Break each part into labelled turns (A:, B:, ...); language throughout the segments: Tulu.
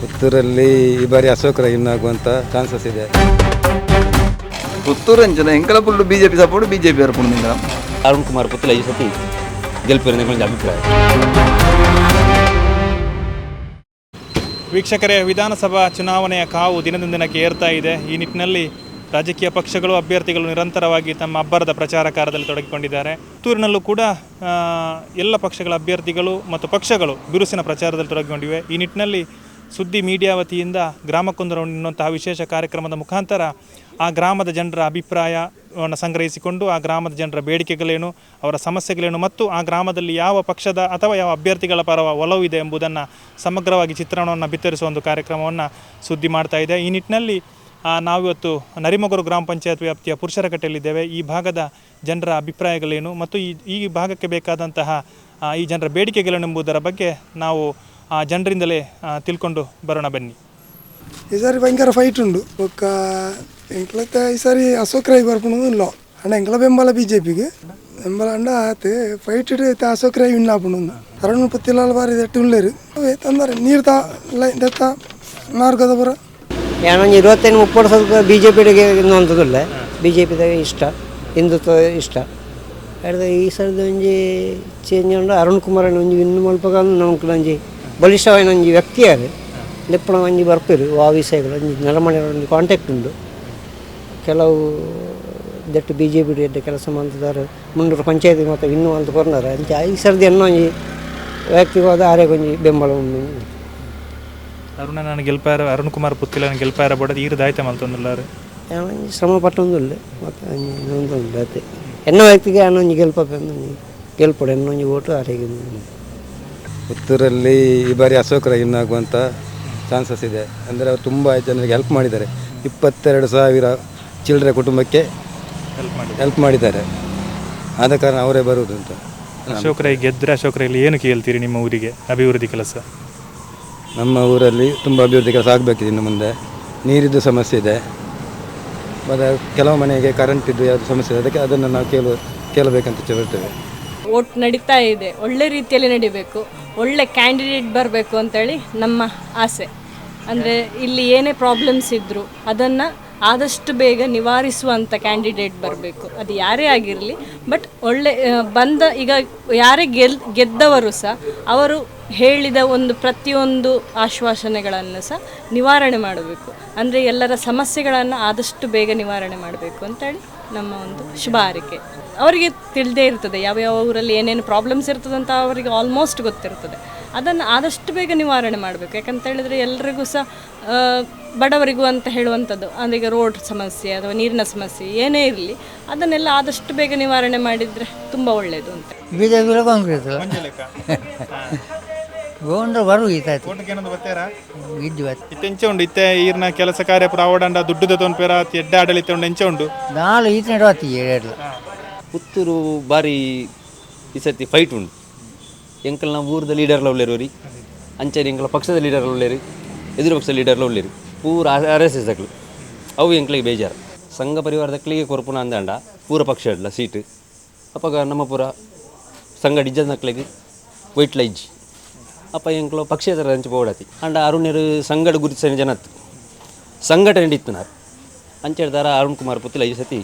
A: ಪುತ್ತೂರಲ್ಲಿ ಈ ಬಾರಿ ಅಶೋಕ್ ರೈ ವಿನ್ ಆಗುವಂಥ ಚಾನ್ಸಸ್ ಇದೆ.
B: ಪುತ್ತೂರು ಅಂಚನೆ ಎಂಕಲ full BJP support, BJP ಬರ್ಪುಂಡು ನಿಂಗಳ.
C: ಅರುಣ್ ಕುಮಾರ್ ಪುತ್ತಲ ಈ ಸತಿ ಗೆಲ್ಪಿರ ಅಭಿಪ್ರಾಯ.
D: ವೀಕ್ಷಕರೇ, ವಿಧಾನಸಭಾ ಚುನಾವಣೆಯ ಕಾವು ದಿನದಿಂದ ದಿನಕ್ಕೆ ಏರ್ತಾ ಇದೆ. ಈ ನಿಟ್ಟಿನಲ್ಲಿ ರಾಜಕೀಯ ಪಕ್ಷಗಳು, ಅಭ್ಯರ್ಥಿಗಳು ನಿರಂತರವಾಗಿ ತಮ್ಮ ಅಬ್ಬರದ ಪ್ರಚಾರ ಕಾರ್ಯದಲ್ಲಿ ತೊಡಗಿಕೊಂಡಿದ್ದಾರೆ. ಪುತ್ತೂರಿನಲ್ಲೂ ಕೂಡ ಎಲ್ಲ ಪಕ್ಷಗಳ ಅಭ್ಯರ್ಥಿಗಳು ಮತ್ತು ಪಕ್ಷಗಳು ಬಿರುಸಿನ ಪ್ರಚಾರದಲ್ಲಿ ತೊಡಗಿಕೊಂಡಿವೆ. ಈ ನಿಟ್ಟಿನಲ್ಲಿ ಸುದ್ದಿ ಮೀಡಿಯಾ ವತಿಯಿಂದ ಗ್ರಾಮಕ್ಕೊಂದು ರೌಂಡ್ ಎನ್ನುವಂತಹ ವಿಶೇಷ ಕಾರ್ಯಕ್ರಮದ ಮುಖಾಂತರ ಆ ಗ್ರಾಮದ ಜನರ ಅಭಿಪ್ರಾಯವನ್ನು ಸಂಗ್ರಹಿಸಿಕೊಂಡು, ಆ ಗ್ರಾಮದ ಜನರ ಬೇಡಿಕೆಗಳೇನು, ಅವರ ಸಮಸ್ಯೆಗಳೇನು ಮತ್ತು ಆ ಗ್ರಾಮದಲ್ಲಿ ಯಾವ ಪಕ್ಷದ ಅಥವಾ ಯಾವ ಅಭ್ಯರ್ಥಿಗಳ ಪರ ಒಲವು ಇದೆ ಎಂಬುದನ್ನು ಸಮಗ್ರವಾಗಿ ಚಿತ್ರಣವನ್ನು ಬಿತ್ತರಿಸುವ ಒಂದು ಕಾರ್ಯಕ್ರಮವನ್ನು ಸುದ್ದಿ ಮಾಡ್ತಾ ಇದೆ. ಈ ನಿಟ್ಟಿನಲ್ಲಿ ನಾವಿವತ್ತು ನರಿಮೊಗರು ಗ್ರಾಮ ಪಂಚಾಯತ್ ವ್ಯಾಪ್ತಿಯ ಪುರುಷರಕಟ್ಟೆಯಲ್ಲಿದ್ದೇವೆ. ಈ ಭಾಗದ ಜನರ ಅಭಿಪ್ರಾಯಗಳೇನು ಮತ್ತು ಈ ಈ ಭಾಗಕ್ಕೆ ಬೇಕಾದಂತಹ ಈ ಜನರ ಬೇಡಿಕೆಗಳೇನೆಂಬುದರ ಬಗ್ಗೆ ನಾವು ಆ ಜನರಿಂದಲೇ ತಿಳ್ಕೊಂಡು ಬರೋಣ ಬನ್ನಿ.
E: ಈ ಸಾರಿ ಭಯಂಕರ ಫೈಟ್ ಉಂಡು. ಬೊಕ್ಕ ಎಂಕ್ಲತ್ತ ಈ ಸಾರಿ ಅಶೋಕ್ ರೈ ಬರ್ಪುಂಡು ಇಲ್ಲ. ಅಂಡ ಎಂಕ್ಲ ಬೆಂಬಲ ಬಿಜೆಪಿಗೆ ಬೆಂಬಲ. ಅಂಡ ಆತು ಫೈಟ್ ಇತ್ತೆ ಅಶೋಕ್ ರೈ ವಿನ್ ಆಪುಂಡು. ಅರುಣ್ ಪುತ್ತಿಲಾಲ್ ಬಾರಿ ದೆಟ್ಟು ಉಲ್ಲೇರು. ತಂದರೆ ನೀರು ತಾ ದೆತ್ತ ಮಾರ್ಗದ ಪೂರ.
F: ಯಾನೊಂಜಿ 25 30 ವರ್ಷದ ಬಿಜೆಪಿಗೆ ಇನ್ನೊಂಥದಿಲ್ಲ. ಬಿಜೆಪಿದ ಇಷ್ಟ, ಹಿಂದುತ್ವ ಇಷ್ಟ. ಅಡ್ದ ಈ ಸರ್ದ ಒಂಜಿ ಚೇಂಜ್ ಉಂಡು. ಅರುಣ್ ಕುಮಾರ್ ಒಂಜಿ ವಿನ್ ಮಲ್ಪಗ ನಮಕ್ ಒಂಜಿ ಬಲಿಷ್ಠವಾಯಿನ ಒಂಜಿ ವ್ಯಕ್ತಿ. ಆರು ಲೆಪ್ಪಣ ಒಂಜಿ ಬರ್ಪೇರು. ಆ ವಿಷಯಗಳು ಒಂಜಿ ನರಮನೆ ಒಂಜಿ ಕಾಂಟ್ಯಾಕ್ಟ್ ಉಂಡು. ಕೆಲವು that BJP ಎಡ್ಡೆ ಕೆಲಸ ಮಂತದಾರು. ಮುಂಡೂರು ಪಂಚಾಯತಿ ಮತ್ತು ಇನ್ನೂ ಅಂತ ಕೊರ್ನಾರ. ಅಂಚ ಈ ಸರ್ದಿ ಎನ್ನೊಂಜಿ ಒಂಜಿ ವೈಯಕ್ತಿಕವಾದ ಆರ್ಯಾಗ ಒಂಜಿ ಬೆಂಬಲ ಉಂಡು.
D: ಅರುಣನ ಗೆಲ್ಪಾರ, ಅರುಣ್ ಕುಮಾರ್ ಪುತ್ತಿಲನ ಗೆಲ್ಪಾರ ಬೋಡದ ಈರು ದಾಯ್ತ ಮಲ್ತೊಂದುಲ್ಲಾರು?
F: ಒಂಜಿ ಶ್ರಮ ಪಟ್ಟೊಂದುಲ್ಲೆ ಮತ್ತು ಒಂಜಿ ಒಂದೊಂದು ಅತ್ತೆ. ಎನ್ನ ವ್ಯಕ್ತಿಗೆ ಒಂಜಿ ಗೆಲ್ಪ, ಒಂಜಿ ಗೆಲ್ಪೊಡು. ಎನ್ನೊಂಜಿ ಓಟು ಆರೆಗೆ.
A: ಪುತ್ತೂರಲ್ಲಿ ಈ ಬಾರಿ ಅಶೋಕ್ ರೈ ವಿನ್ ಆಗುವಂಥ ಚಾನ್ಸಸ್ ಇದೆ. ಅಂದರೆ ಅವರು ತುಂಬ ಜನರಿಗೆ ಹೆಲ್ಪ್ ಮಾಡಿದ್ದಾರೆ. 22,000 ಚಿಲ್ಲರೆ ಕುಟುಂಬಕ್ಕೆ
D: ಹೆಲ್ಪ್ ಮಾಡಿ
A: ಹೆಲ್ಪ್ ಮಾಡಿದ್ದಾರೆ. ಆದ ಕಾರಣ ಅವರೇ ಬರುವುದು ಅಂತ.
D: ಅಶೋಕ್ ರೈ ಗೆದ್ದರೆ ಅಶೋಕ್ ರೈಲಿ ಏನು ಕೇಳ್ತೀರಿ ನಿಮ್ಮ ಊರಿಗೆ ಅಭಿವೃದ್ಧಿ ಕೆಲಸ?
A: ನಮ್ಮ ಊರಲ್ಲಿ ತುಂಬ ಅಭಿವೃದ್ಧಿ ಕೆಲಸ ಆಗಬೇಕಿದೆ ಇನ್ನು ಮುಂದೆ. ನೀರಿದ್ದು ಸಮಸ್ಯೆ ಇದೆ ಮತ್ತು ಕೆಲವು ಮನೆಗೆ ಕರೆಂಟ್ ಇದ್ದು ಯಾವುದು ಸಮಸ್ಯೆ ಇದೆ. ಅದಕ್ಕೆ ಅದನ್ನು ನಾವು ಕೇಳಬೇಕಂತ ಹೇಳ್ತೇವೆ.
G: ವೋಟ್ ನಡೀತಾ ಇದೆ. ಒಳ್ಳೆ ರೀತಿಯಲ್ಲಿ ನಡಿಬೇಕು, ಒಳ್ಳೆ ಕ್ಯಾಂಡಿಡೇಟ್ ಬರಬೇಕು ಅಂತೇಳಿ ನಮ್ಮ ಆಸೆ. ಅಂದರೆ ಇಲ್ಲಿ ಏನೇ ಪ್ರಾಬ್ಲಮ್ಸ್ ಇದ್ದರೂ ಅದನ್ನು ಆದಷ್ಟು ಬೇಗ ನಿವಾರಿಸುವಂಥ ಕ್ಯಾಂಡಿಡೇಟ್ ಬರಬೇಕು. ಅದು ಯಾರೇ ಆಗಿರಲಿ, ಬಟ್ ಒಳ್ಳೆ ಬಂದ, ಈಗ ಯಾರೇ ಗೆದ್ದವರು ಸಹ ಅವರು ಹೇಳಿದ ಒಂದು ಪ್ರತಿಯೊಂದು ಆಶ್ವಾಸನೆಗಳನ್ನು ಸಹ ನಿವಾರಣೆ ಮಾಡಬೇಕು. ಅಂದರೆ ಎಲ್ಲರ ಸಮಸ್ಯೆಗಳನ್ನು ಆದಷ್ಟು ಬೇಗ ನಿವಾರಣೆ ಮಾಡಬೇಕು ಅಂತೇಳಿ ನಮ್ಮ ಒಂದು ಶುಭ ಹಾರೈಕೆ. ಅವರಿಗೆ ತಿಳಿದೇ ಇರ್ತದೆ, ಯಾವ ಯಾವ ಊರಲ್ಲಿ ಏನೇನು ಪ್ರಾಬ್ಲಮ್ಸ್ ಇರ್ತದೆ ಅಂತ ಅವರಿಗೆ ಆಲ್ಮೋಸ್ಟ್ ಗೊತ್ತಿರ್ತದೆ. ಅದನ್ನು ಆದಷ್ಟು ಬೇಗ ನಿವಾರಣೆ ಮಾಡಬೇಕು. ಯಾಕಂತ ಹೇಳಿದರೆ ಎಲ್ರಿಗೂ ಸಹ ಬಡವರಿಗೂ ಅಂತ ಹೇಳುವಂಥದ್ದು ಅಂದರೆ ಈಗ ರೋಡ್ ಸಮಸ್ಯೆ ಅಥವಾ ನೀರಿನ ಸಮಸ್ಯೆ ಏನೇ ಇರಲಿ, ಅದನ್ನೆಲ್ಲ ಆದಷ್ಟು ಬೇಗ ನಿವಾರಣೆ ಮಾಡಿದರೆ ತುಂಬ ಒಳ್ಳೆಯದು ಅಂತ.
H: ಬಿಜೆಪಿ, ಕಾಂಗ್ರೆಸ್ ಗೋಂಡ್ರ ಬರು ಈತಾಯ್ತು. ಇದ್ದು.
D: ಇತ್ತೆ ಎಂಚ ಉಂಡು? ಇತ್ತೆ ಈರ್ನ ಕೆಲಸ ಕಾರ್ಯ ಪೂರ ಅವಡಂಡ ದುಡ್ಡು ತೊನ್ಪೇರ, ಎಡ್ಡೆ ಆಡಳಿತ ಉಂಡು, ಎಂಚ ಉಂಡು?
H: ನಾಳೆ ಈತ ನಡುವತ್ತಿ ಎರಡು.
C: ಪುತ್ತೂರು ಬಾರಿ ಈ ಸರ್ತಿ ಫೈಟ್ ಉಂಡು. ಎಂಕಲ್ನ ಊರದ ಲೀಡರ್ಲ ಉಲ್ಲೇರು, ಅಂಚನೆ ಎಂಕಲ ಪಕ್ಷದ ಲೀಡರ್ ಉಲ್ಲೇರು, ಎದುರು ಪಕ್ಷದ ಲೀಡರ್ಲ ಉಲ್ಲೇರು. ಪೂರ ಆರ್ ಎಸ್ ಎಸ್ ದಕ್ಲು. ಅವು ಎಂಕ್ಲಿಗೆ ಬೇಜಾರು. ಸಂಘ ಪರಿವಾರದಕ್ಲಿಗೆ ಕೊರ್ಪುನ ಅಂದಂಡ ಪೂರ ಪಕ್ಷ ಇಡ್ಲ ಸೀಟ್. ಅಪ್ಪಗ ನಮ್ಮ ಪೂರ ಸಂಘ ಡಿಜ್ಜದ ನಕ್ಲಿಗೆ ವೈಟ್ಲ ಇಜ್ಜಿ. ಅಪ್ಪ ಎಂಕ್ಲು ಪಕ್ಷೇತರ ಅಂಚ ಪೋಡತಿ. ಅಂಡ ಅರುಣ್ಯರು ಸಂಗಡ ಗುರುತಿಸಿನ ಜನತ್ತು ಸಂಘಟನೆ ಇತ್ತುನಾರು. ಅಂಚೆಡ್ದಾರ ಅರುಣ್ ಕುಮಾರ್ ಪುತ್ತಿಲ ಈ ಸತಿ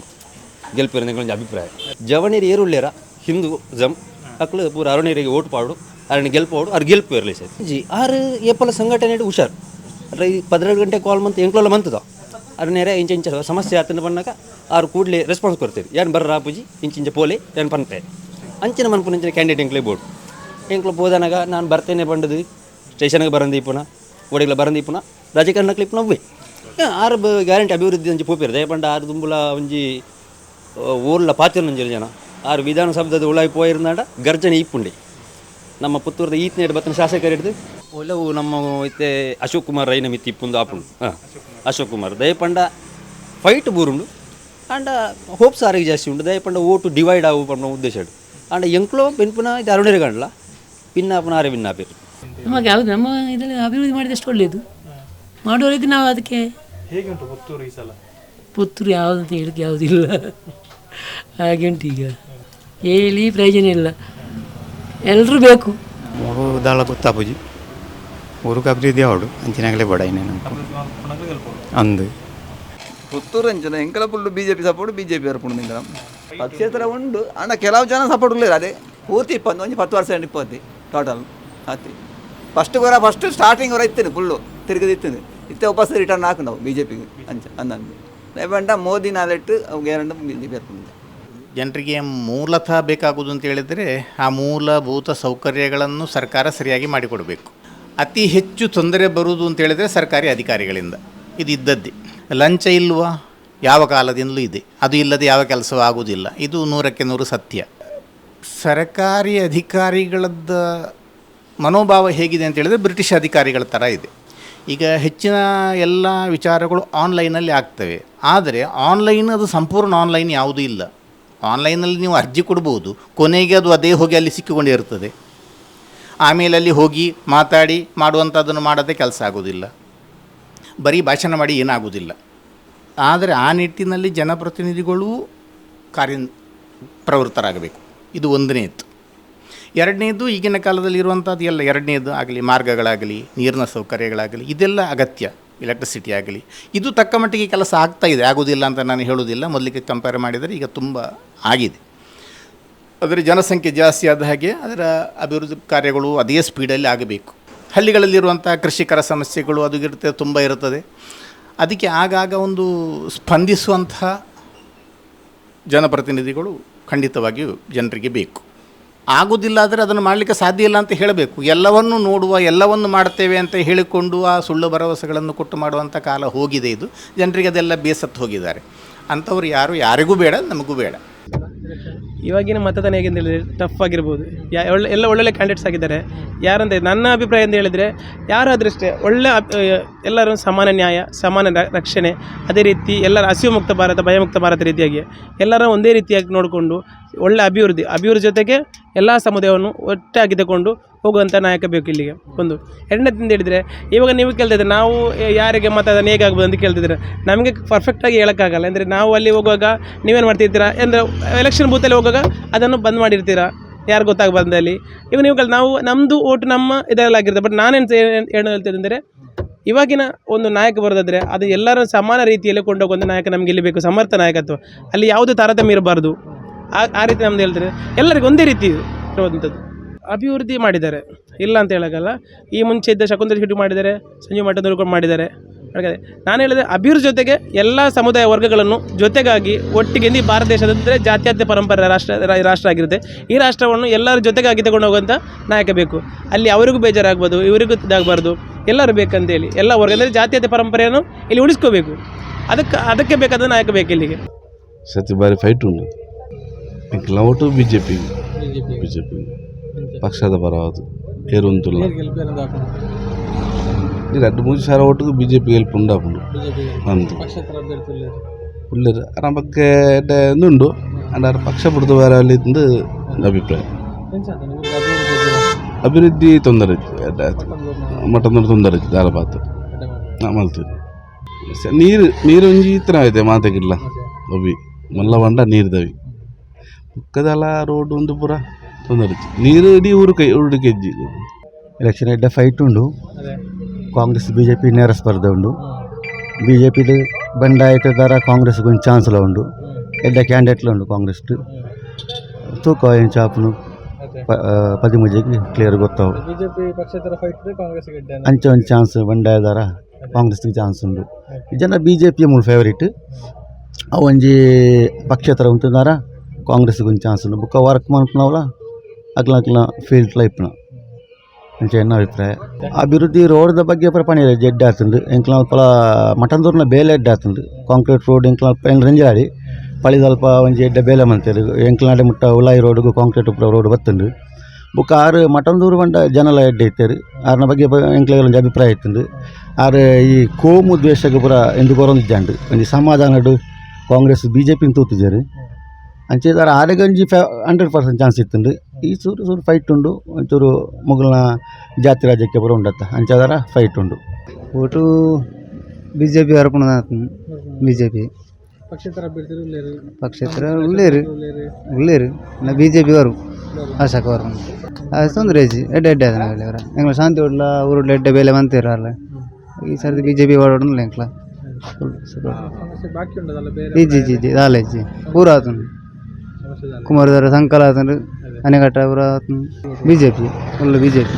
C: ಗೆಲ್ಪಿರ ಒಂಜಿ ಅಭಿಪ್ರಾಯ. ಜವಣೀರು ಏರುಳ್ಳೇರ ಹಿಂದೂ ಜಮ್ ಅಕ್ಲು ಪೂರ ಅರುಣರಿಗೆ ಓಟ್ ಪಾಡು, ಅರಣ್ಯ ಗೆಲ್ಪೋಡು, ಅವ್ರು ಗೆಲ್ಪು ಇರಲಿ ಸರ್ ಜಿ. ಆರು ಏಪಲ ಸಂಘಟನೆ ಹುಷಾರು. ಅದ್ರ ಈ 12 ಗಂಟೆ ಕಾಲ್ ಮಂತ್ ಎಂಕ್ಲೋಲ ಮಂತದ ಅರಣ್ಯರೇ ಇಂಚ ಇಂಚ ಸಮಸ್ಯೆ ಆತನ ಬಣ್ಣಕ ಆರು ಕೂಡಲೇ ರೆಸ್ಪಾನ್ಸ್ ಕೊಡ್ತೀರಿ. ಏನು ಬರ್ರ ಆಪುಜಿ, ಇಂಚ ಇಂಚ ಪೋಲೆ ಏನು ಪನ್ಪೆ. ಅಂಚಿನ ಮನ್ಪುನ ಇಂಚಿನ ಕ್ಯಾಂಡಿಡೇಟ್ ಎಂಕ್ಲೆ ಬೋರ್ಡ್. ಎಂಕ್ಲ ಪೋದನಾಗ ನಾನು ಬರ್ತೇನೆ ಬಂಡದು ಸ್ಟೇಷನ್ಗೆ ಬರಂದೀಪುನ, ಓಡಿಗ್ಲ ಬರಂದೀಪುನ ರಾಜಕಾರಣ ಕ್ಲಿಪ್ ನವ್ವೆ. ಆರು ಗ್ಯಾರಂಟಿ ಅಭಿವೃದ್ಧಿ ಅಂಚಿ ಪೋಪಿರ ದಯಪಂಡ. ಆರು ದುಂಬುಲ ಒಂಜಿ ಊರ್ಲ ಪಾತಿರ್ನಂಜಿ ಜನ. ಆರು ವಿಧಾನಸೌಧದ ಉಳಾಯಿ ಪೋಯಿರ್ನಾಡ ಗರ್ಜನೆ ಇಪ್ಪುಂಡೆ. ನಮ್ಮ ಪುತ್ತೂರದ ಈತನೇಡು ಬತ್ತನ ಶಾಸಕರು ಹಿಡಿದು ಒಲವು ನಮ್ಮ ಇತ್ತೆ ಅಶೋಕ್ ಕುಮಾರ್ ರೈನ ಮಿತ್ತಿ ಇಪ್ಪುಂದು ಆಪುಂಡು. ಹಾಂ, ಅಶೋಕ್ ಕುಮಾರ್. ದಯಪಂಡ ಫೈಟ್ ಬೂರುಂಡು. ಅಂಡ ಹೋಪ್ಸ್ ಆರಿಗೆ ಜಾಸ್ತಿ ಉಂಡು. ದಯಪಂಡ ಓಟು ಡಿವೈಡ್ ಆವು ಪಂಡ ಉದ್ದೇಶ ಉಂಡು. ಅಂಡ ಎಂಕ್ಲೋ ಬೆನ್ಪುನ ಇದು ಅರುಣೇರು ಗಂಡ್ಲ ಪಿನ್ನಾಪುನ ಆರೆ ಪಿನ್ನಾಪೇರು.
I: ನಮಗೆ ಯಾವುದು ನಮ್ಮ ಇದರಲ್ಲಿ ಅಭಿವೃದ್ಧಿ ಮಾಡಿದಷ್ಟು ಒಳ್ಳೆಯದು. ಮಾಡುವವರಿಗೆ ನಾವು ಅದಕ್ಕೆ.
D: ಹೇಗೆ ಉಂಟು ಪುತ್ತೂರು ಈ ಸಲ?
I: ಪುತ್ತೂರು ಯಾವುದಂತ ಹೇಳಲಿಕ್ಕೆ ಯಾವುದಿಲ್ಲ, ಹಾಗೆ ಉಂಟು. ಈಗ ಹೇಳಿ ಪ್ರಯೋಜನ ಇಲ್ಲ, ಎಲ್ಲರೂ ಬೇಕು.
J: ದಾಳ ಗೊತ್ತಾಪುಜಿ. ಊರುಗೆ ಅಭಿವೃದ್ಧಿ ಆವಡು ಅಂಚಿನಾಗಲೇ ಬಡಾಯಿನ ಅಂದು.
B: ಪುತ್ತೂರು ಅಂಚನೆ ಎಂಕಲ full BJP support, BJP ಬರ್ಪುಂಡು ಎಂಕಲ. ಪಕ್ಷೇತರ ಉಂಡು ಅಣ್ಣ, ಕೆಲವು ಜನ ಸಪೋರ್ಟ್ ಉಲ್ಲೇರು. ಅದೇ ಪೂರ್ತಿ ಇಪ್ಪತ್ತು ಒಂಜಿ 10 ವರ್ಷ 20 ಟೋಟಲ್ ಅತಿ. ಫಸ್ಟ್ ಕೊರ ಫಸ್ಟ್ ಸ್ಟಾರ್ಟಿಂಗ್ ವರ ಇತ್ತೇನೆ ಫುಲ್ಲು ತಿರುಗದು ಇತ್ತೇನೆ ಇತ್ತೆ ವಾಪಸ್ ರಿಟರ್ನ್ ಹಾಕು ನಾವು ಬಿ ಜೆ ಪಿಗೆ ಅಂಚ ಅಂದಂದು ಲೇಪಂಡ ಮೋದಿ ನಾಲೆಟ್ಟು ಅವು ಗ್ಯಾರಂಟಿ ಬಿಜೆಪಿ ಬರ್ಪುಂಡು.
J: ಜನರಿಗೆ ಮೂಲತಃ ಬೇಕಾಗುವುದು ಅಂತ ಹೇಳಿದರೆ ಆ ಮೂಲಭೂತ ಸೌಕರ್ಯಗಳನ್ನು ಸರ್ಕಾರ ಸರಿಯಾಗಿ ಮಾಡಿಕೊಡಬೇಕು. ಅತಿ ಹೆಚ್ಚು ತೊಂದರೆ ಬರುವುದು ಅಂತ ಹೇಳಿದರೆ ಸರ್ಕಾರಿ ಅಧಿಕಾರಿಗಳಿಂದ. ಇದು ಇದ್ದದ್ದೇ. ಲಂಚ ಇಲ್ವಾ? ಯಾವ ಕಾಲದಿಂದಲೂ ಇದೆ. ಅದು ಇಲ್ಲದೆ ಯಾವ ಕೆಲಸವೂ ಆಗುವುದಿಲ್ಲ. ಇದು 100ಕ್ಕೆ 100 ಸತ್ಯ. ಸರ್ಕಾರಿ ಅಧಿಕಾರಿಗಳದ್ದು ಮನೋಭಾವ ಹೇಗಿದೆ ಅಂತ ಹೇಳಿದರೆ ಬ್ರಿಟಿಷ್ ಅಧಿಕಾರಿಗಳ ಥರ ಇದೆ. ಈಗ ಹೆಚ್ಚಿನ ಎಲ್ಲ ವಿಚಾರಗಳು ಆನ್ಲೈನಲ್ಲಿ ಆಗ್ತವೆ. ಆದರೆ ಆನ್ಲೈನ್ ಅದು ಸಂಪೂರ್ಣ ಆನ್ಲೈನ್ ಯಾವುದೂ ಇಲ್ಲ. ಆನ್ಲೈನಲ್ಲಿ ನೀವು ಅರ್ಜಿ ಕೊಡ್ಬೋದು, ಕೊನೆಗೆ ಅದು ಅದೇ ಹೋಗಿ ಅಲ್ಲಿ ಸಿಕ್ಕಿಕೊಂಡಿರ್ತದೆ. ಆಮೇಲೆ ಅಲ್ಲಿ ಹೋಗಿ ಮಾತಾಡಿ ಮಾಡುವಂಥದ್ದನ್ನು ಮಾಡದೆ ಕೆಲಸ ಆಗೋದಿಲ್ಲ. ಬರೀ ಭಾಷಣ ಮಾಡಿ ಏನಾಗೋದಿಲ್ಲ. ಆದರೆ ಆ ನಿಟ್ಟಿನಲ್ಲಿ ಜನಪ್ರತಿನಿಧಿಗಳೂ ಕಾರ್ಯ ಪ್ರವೃತ್ತರಾಗಬೇಕು. ಇದು ಒಂದನೇದ್ದು. ಎರಡನೇದು ಈಗಿನ ಕಾಲದಲ್ಲಿ ಇರುವಂಥದ್ದು ಎಲ್ಲ ಎರಡನೇದು ಆಗಲಿ, ಮಾರ್ಗಗಳಾಗಲಿ, ನೀರಿನ ಸೌಕರ್ಯಗಳಾಗಲಿ, ಇದೆಲ್ಲ ಅಗತ್ಯ. ಎಲೆಕ್ಟ್ರಿಸಿಟಿ ಆಗಲಿ, ಇದು ತಕ್ಕ ಮಟ್ಟಿಗೆ ಕೆಲಸ ಆಗ್ತಾಯಿದೆ, ಆಗೋದಿಲ್ಲ ಅಂತ ನಾನು ಹೇಳೋದಿಲ್ಲ. ಮೊದಲಿಗೆ ಕಂಪೇರ್ ಮಾಡಿದರೆ ಈಗ ತುಂಬ ಆಗಿದೆ. ಆದರೆ ಜನಸಂಖ್ಯೆ ಜಾಸ್ತಿ ಆದ ಹಾಗೆ ಅದರ ಅಭಿವೃದ್ಧಿ ಕಾರ್ಯಗಳು ಅದೇ ಸ್ಪೀಡಲ್ಲಿ ಆಗಬೇಕು. ಹಳ್ಳಿಗಳಲ್ಲಿರುವಂಥ ಕೃಷಿಕರ ಸಮಸ್ಯೆಗಳು ಅದು ಇರುತ್ತೆ, ತುಂಬ ಇರುತ್ತದೆ. ಅದಕ್ಕೆ ಆಗಾಗ ಒಂದು ಸ್ಪಂದಿಸುವಂತಹ ಜನಪ್ರತಿನಿಧಿಗಳು ಖಂಡಿತವಾಗಿಯೂ ಜನರಿಗೆ ಬೇಕು. ಆಗೋದಿಲ್ಲ ಆದರೆ ಅದನ್ನು ಮಾಡಲಿಕ್ಕೆ ಸಾಧ್ಯ ಇಲ್ಲ ಅಂತ ಹೇಳಬೇಕು. ಎಲ್ಲವನ್ನೂ ನೋಡುವ, ಎಲ್ಲವನ್ನು ಮಾಡ್ತೇವೆ ಅಂತ ಹೇಳಿಕೊಂಡು ಆ ಸುಳ್ಳು ಭರವಸೆಗಳನ್ನು ಕೊಟ್ಟು ಮಾಡುವಂಥ ಕಾಲ ಹೋಗಿದೆ. ಇದು ಜನರಿಗೆ ಅದೆಲ್ಲ ಬೇಸತ್ತು ಹೋಗಿದ್ದಾರೆ. ಅಂಥವ್ರು ಯಾರು ಯಾರಿಗೂ ಬೇಡ, ನಮಗೂ ಬೇಡ.
K: ಇವಾಗಿನ ಮತದಾನ ಹೇಗೆ ಅಂತ ಹೇಳಿದರೆ ಟಫ್ ಆಗಿರ್ಬೋದು. ಒಳ್ಳೆ ಎಲ್ಲ ಒಳ್ಳೊಳ್ಳೆ ಕ್ಯಾಂಡಿಡೇಟ್ಸ್ ಆಗಿದ್ದಾರೆ. ಯಾರಂತ ನನ್ನ ಅಭಿಪ್ರಾಯ ಅಂತ ಹೇಳಿದರೆ, ಯಾರಾದರೂ ಅಷ್ಟೇ ಒಳ್ಳೆ ಎಲ್ಲರೂ ಸಮಾನ ನ್ಯಾಯ, ಸಮಾನ ರಕ್ಷಣೆ, ಅದೇ ರೀತಿ ಎಲ್ಲರ ಹಸಿವು ಮುಕ್ತ ಭಾರತ, ಭಯಮುಕ್ತ ಭಾರತ ರೀತಿಯಾಗಿ ಎಲ್ಲರ ಒಂದೇ ರೀತಿಯಾಗಿ ನೋಡಿಕೊಂಡು ಒಳ್ಳೆ ಅಭಿವೃದ್ಧಿ, ಅಭಿವೃದ್ಧಿ ಜೊತೆಗೆ ಎಲ್ಲ ಸಮುದಾಯವನ್ನು ಒಟ್ಟಾಗಿ ತಗೊಂಡು ಹೋಗುವಂಥ ನಾಯಕ ಬೇಕು ಇಲ್ಲಿಗೆ ಒಂದು. ಎರಡನೇದಿಂದ ಹೇಳಿದರೆ, ಇವಾಗ ನೀವು ಕೇಳ್ತಿದ್ರೆ ನಾವು ಯಾರಿಗೆ ಮತದಾನ ಹೇಗಾಗ್ಬೋದು ಅಂತ ಕೇಳ್ತಿದ್ರೆ, ನಮಗೆ ಪರ್ಫೆಕ್ಟಾಗಿ ಹೇಳೋಕ್ಕಾಗಲ್ಲ. ಅಂದರೆ ನಾವು ಅಲ್ಲಿ ಹೋಗುವಾಗ ನೀವೇನು ಮಾಡ್ತಿರ್ತೀರಾ ಅಂದರೆ, ಎಲೆಕ್ಷನ್ ಬೂತಲ್ಲಿ ಹೋಗುವಾಗ ಅದನ್ನು ಬಂದ್ ಮಾಡಿರ್ತೀರಾ, ಯಾರು ಗೊತ್ತಾಗಬಾರ್ದು ಅಲ್ಲಿ. ಇವಾಗ ನೀವು ನಾವು ನಮ್ಮದು ಓಟು ನಮ್ಮ ಇದರಲ್ಲಾಗಿರ್ತದೆ. ಬಟ್ ನಾನೇನು ಏನು ಹೇಳ್ತೇನೆ ಅಂದರೆ, ಇವಾಗಿನ ಒಂದು ನಾಯಕ ಬರೋದಾದರೆ ಅದು ಎಲ್ಲರೂ ಸಮಾನ ರೀತಿಯಲ್ಲಿ ಕೊಂಡೋಗುವಂಥ ನಾಯಕ ನಮಗೆ ಇಲ್ಲಿ ಬೇಕು, ಸಮರ್ಥ ನಾಯಕತ್ವ. ಅಲ್ಲಿ ಯಾವುದೇ ತಾರತಮ್ಯ ಇರಬಾರ್ದು. ಆ ರೀತಿ ನಮ್ದು ಹೇಳ್ತಾರೆ, ಎಲ್ಲರಿಗೂ ಒಂದೇ ರೀತಿ ಇರುವಂಥದ್ದು. ಅಭಿವೃದ್ಧಿ ಮಾಡಿದ್ದಾರೆ, ಇಲ್ಲ ಅಂತ ಹೇಳೋಕ್ಕಲ್ಲ. ಈ ಮುಂಚೆ ಇದ್ದ ಶಕುಂತಲ ಶೆಟ್ಟಿ ಮಾಡಿದ್ದಾರೆ, ಸಂಜೀವ್ ಮಠದವರು ಕೂಡ ಮಾಡಿದ್ದಾರೆ. ಹಾಗಾದರೆ ನಾನು ಹೇಳಿದೆ, ಅಭಿವೃದ್ಧಿ ಜೊತೆಗೆ ಎಲ್ಲ ಸಮುದಾಯ ವರ್ಗಗಳನ್ನು ಜೊತೆಗಾಗಿ ಒಟ್ಟಿಗೆ, ಈ ಭಾರತ ದೇಶದಂದರೆ ಜಾತ್ಯತೀತ ಪರಂಪರೆ ರಾಷ್ಟ್ರ ಆಗಿರುತ್ತೆ. ಈ ರಾಷ್ಟ್ರವನ್ನು ಎಲ್ಲರ ಜೊತೆಗಾಗಿ ತಗೊಂಡು ಹೋಗುವಂಥ ನಾಯಕ ಬೇಕು. ಅಲ್ಲಿ ಅವರಿಗೂ ಬೇಜಾರಾಗ್ಬೋದು, ಇವರಿಗೂ ಇದಾಗಬಾರ್ದು, ಎಲ್ಲರೂ ಬೇಕಂತೇಳಿ ಎಲ್ಲ ವರ್ಗ ಅಂದರೆ ಜಾತ್ಯತೀತ ಪರಂಪರೆಯನ್ನು ಇಲ್ಲಿ ಉಳಿಸ್ಕೋಬೇಕು. ಅದಕ್ಕೆ ಬೇಕಾದ ನಾಯಕ ಬೇಕು ಇಲ್ಲಿಗೆ.
L: ಸತಿ ಬಾರಿ ಫೈಟ್ ಉಂಟು. ಎಂಕ್ಲ ಓಟು ಬಿಜೆಪಿ, ಬಿಜೆಪಿ ಪಕ್ಷದ ಪರವಾದು ಏರುಂತುಲ್ಲ. ರಡ್ಡು ಮೂಜಿ ಸಾವಿರ ಓಟುಗು ಬಿಜೆಪಿ ಗೆಲ್ಪು ಉಂಡಾಪುಂಡು ಅಂದು ಉಲ್ಲೆರ್. ಅರ ಬಗ್ಗೆ ಎಡ್ಡೆ ಉಂಡು ಅಂಡ ಪಕ್ಷ ಬುಡ್ದು ಬೇರೆ ಅಲ್ಲಿ ಇಂದು ಅಭಿಪ್ರಾಯ. ಅಭಿವೃದ್ಧಿ ತೊಂದರೆ ಇತ್ತು, ಎಡ್ಡೆ ಆಯ್ತು. ಮಟನ್ ತೊಂದರೆ ಇತ್ತು, ದಾಲ ಬಾತ್ ಮಲ್ತು ನೀರು ನೀರು ಒಂಜಿ ಇತ್ತನ ಐತೆ ಮಾತೆಗಿಲ್ಲ ಅವಿ ಮಲ್ಲ ಬಂಡ ನೀರು ದವಿ ಬುಕ್ಕದಲ್ಲ ರೋಡ್ ಒಂದು ಪೂರ ತೊಂದರೆ ಇತ್ತು. ನೀರು ಇಡೀ ಊರು ಕೈ ಊರು ಕೆಜ್ಜಿ.
A: ಎಲೆಕ್ಷನ್ ಎಡ್ಡೆ ಫೈಟ್ ಉಂಡು. ಕಾಂಗ್ರೆಸ್ ಬಿಜೆಪಿ ನೇರ ಸ್ಪರ್ಧೆ ಉಂಡು. ಬಿಜೆಪಿದು ಬಂಡಾಯತದಾರ ಕಾಂಗ್ರೆಸ್ ಕೊಂಚ ಚಾನ್ಸ್ಲ ಉಂಡು. ಎಡ್ಡೆ ಕ್ಯಾಂಡಿಡೇಟ್ಲ ಉಂಡು ಕಾಂಗ್ರೆಸ್. ತೂಕ ಎಂಚ ಆಪುಂಡು 13ಕ್ಕೆ ಕ್ಲಿಯರ್ ಗೊತ್ತಾವು.
D: ಬಿಜೆಪಿ ಪಕ್ಷೇತರ ಫೈಟ್ ಕಾಂಗ್ರೆಸ್
A: ಅಂಚ ಒಂಜಿ ಚಾನ್ಸ್ ಬಂಡಾಯದಾರ ಕಾಂಗ್ರೆಸ್ಗೆ ಚಾನ್ಸ್ ಉಂಡು. ಜನ ಬಿಜೆಪಿ ಮೂಲ ಫೇವರಿಟ್. ಅವು ಒಂಜಿ ಪಕ್ಷೇತರ ಉಂತುದಾರ ಕಾಂಗ್ರೆಸ್ಗೆ ಒಂಜಿ ಚಾನ್ಸ್ ಉಂಡು. ಬೊಕ್ಕ ವರ್ಕ್ ಮನ್ಪುನವಲ ಅಕ್ಲ ಅಕ್ಲ ಫೀಲ್ಡ್ ಇಪ್ಪುನ ಅಂಚ ಎನ್ನ ಅಭಿಪ್ರಾಯ. ಅಭಿವೃದ್ಧಿ ರೋಡ್ದ ಬಗ್ಗೆ ಪೂರ ಪಣಿ ಎಡ್ಡೆ ಆತುಂಡು. ಎಂಕ್ಲ ಅಲ್ಪ ಮಠಂದೂರ್ನ ಬೇಲೆ ಎಡ್ಡೆ ಆತುಂಡು. ಕಾಂಕ್ರೀಟ್ ರೋಡ್ ಎಂಕ್ಲ ರಂಜಾಡಿ ಪಳಿದಲ್ಪ ಒಂಜಿ ಎಡ್ಡೆ ಬೇಲೆ ಮಂತೇರು. ಎಂಕ್ಲಾಡೆ ಮುಟ್ಟ ಉಲಾಯಿ ರೋಡ್ಗು ಕಾಂಕ್ರೀಟ್ ಪೂರ ರೋಡ್ ಬತ್ತುಂಡು. ಬೊಕ್ಕ ಆರು ಮಠಂದೂರು ಪಂಡ ಜನಲ ಎಡ್ಡೆ ಇತ್ತೆರ್. ಆರ್ನ ಬಗ್ಗೆ ಎಂಕ್ಲೆಗ್ ಒಂಜಿ ಅಭಿಪ್ರಾಯ ಇತ್ತುಂಡು. ಆರು ಈ ಕೋಮು ದ್ವೇಷಗ್ ಪೂರ ಎಂದು ಕೊರೊಂದಿಜ್ಜಾಂಡ್. ಒಂಜಿ ಸಮಾಧಾನಡ್ ಕಾಂಗ್ರೆಸ್ ಬಿಜೆಪಿನ್ ತೂತುಜೆರ್. ಅಂಚ ಆರೆಗ್ ಒಂಜಿ 100% ಚಾನ್ಸ್ ಇತ್ತುಂಡು. ಈ ಚೂರು ಚೂರು ಫೈಟ್ ಉಂಡು. ಒಂಚೂರು ಮೊಗಲ್ನ ಜಾತಿ ರಾಜಕೀಯ ಪೂರ ಉಂಡತ್ತ ಅಂಚಾದರ ಫೈಟ್ ಉಂಡು.
F: ಓಟು ಬಿಜೆಪಿ ಬರ್ಪುಂಡು, ಬಿಜೆಪಿ.
D: ಪಕ್ಷೇತರ ಅಭ್ಯರ್ಥಿ ಉಲ್ಲೇರು?
F: ಪಕ್ಷೇತರ ಉಲ್ಲೇರು, ಉಲ್ಲೇರು. ಬಿಜೆಪಿ ಬರು.
M: Ashok ಬರ್ಪುಂಡು. ಅದು ತೊಂದರೆ ಇಜ್ಜಿ, ಎಡ್ಡೆ ಎಡ್ಡೆ ಆತನ ಅವರ. ಎಂಕ್ಲ ಶಾಂತಿ ಉಡ್ಲ ಊರುಡ್ಲ ಎಡ್ಡೆ ಬೇಲೆ ಮಂತಿರಲ್ಲ. ಈ ಸರ್ತಿ ಬಿಜೆಪಿ ಓಡೋಡಲ್ಲ ಎಂಕ್ಲ.
D: ಸಮಸ್ಯೆ ಬಾಕಿ ಉಂಡದಲ್ಲ ಬೇರೆ?
M: ಇಜ್ಜಿ ಇಜ್ಜಿ ಇಜ್ಜಿ, ದಾಲ ಇಜ್ಜಿ, ಪೂರ ಆತುಂಡು. ಕುಮಾರದರ ಸಂಕಲ ಆತುಂಡು, ಅನೆಕಟ್ಟ ಪೂರ ಆತುಂಡು. BJP full BJP.